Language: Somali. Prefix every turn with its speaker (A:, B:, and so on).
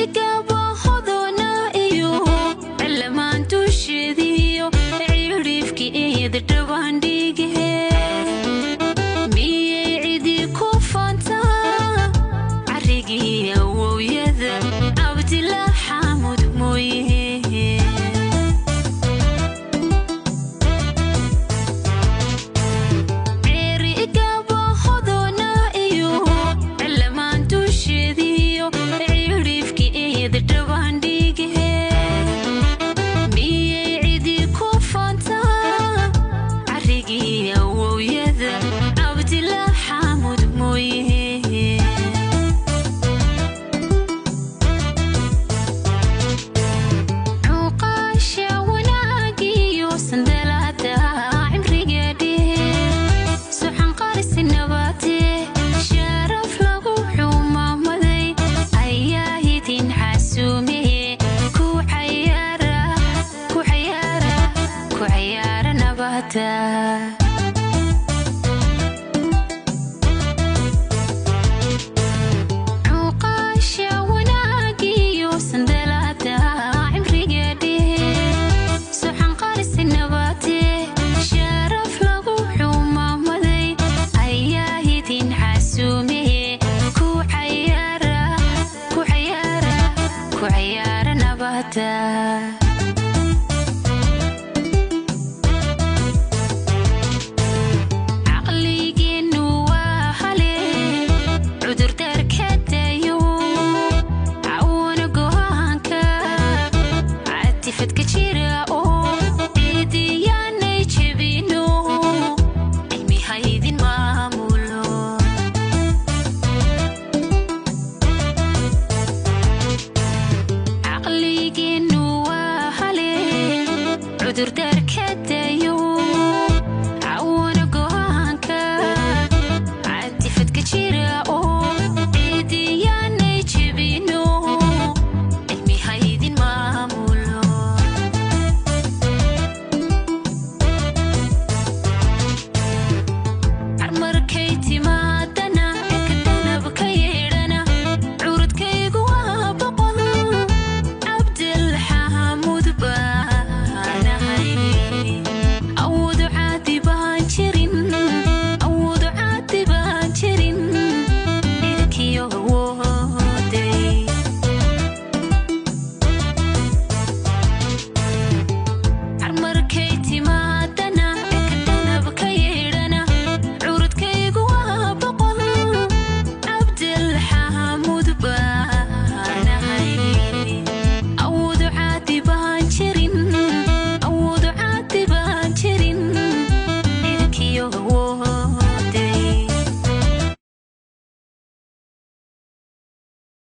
A: Ceerigaabo hodona iyo cilamaan dusheediyo cidhifkiida dhabaandhige, miyay cidi ku faantaa carrigii awowyada Cabdilaa Xaamud mooye? Ceerigaabo hodona iyo cilamaan dusheediyo cidhifkiida dhabaandhige, miyay cidi ku faantaa carrigii awowyada Cabdilaa Xaamud mooye? Cuqaasha wanaagiyo sandalada cimriga dheer, suxan qarsi nabaate, sharaf lagu xumaamaday ayaa idin xasuumiye. Ku cayaara, ku cayaara, ku cayaara nabada. Cuqaasha wanaagiyo sandalada cimriga dheer, suxan qarsi nabaate, sharaf lagu xumaamaday ayaa idin xasuumiye. Ku cayaara, ku cayaara, ku cayaara nabada. Caqligeennu waa hale cudurdaarka dayo, cawana go'aanka catifadka jira oo ciidiyaanay jebino, cilmi haydin maamulo. Caqligeennu waa hale cudurdaarka